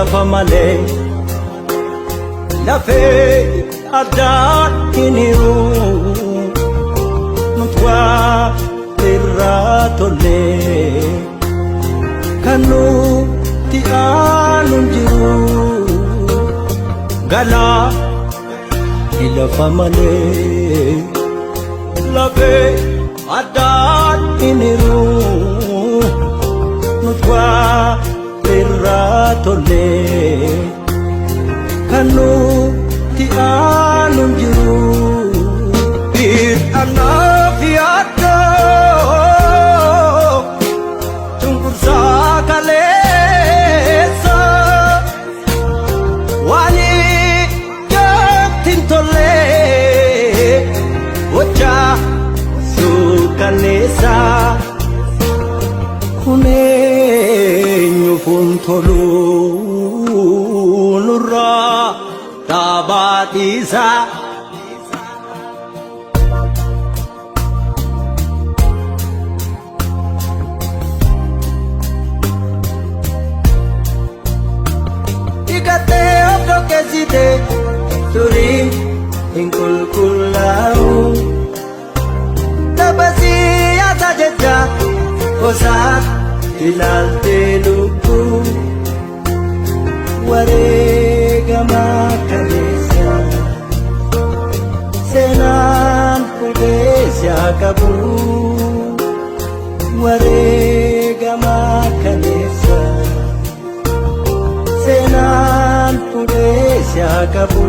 Lafa malee lafee addaan hin hiru nuti waa irraa tollee kan nuti aanu hin jiru galaa lafa malee lafee addaan hin hiru nuti waa irraa tollee kan nuti aanu hin jiru. Anaaf yaaddoo cunqursaa kaleessa waan ijatti hin tolle gochaa suukanneessa kun eenyuuf hin tolu nurraa dhaabaatiisaa. Dhiqattee of dhoqqeessite turii hin qulqullaa'u. Tapha siyaasaa jecha gosaa ilaaltee lubbuu wareegama kaleessa seenaan fuudhee si'a qabu. Wareegama kaleessa seenaan fuudhee si'a qabu.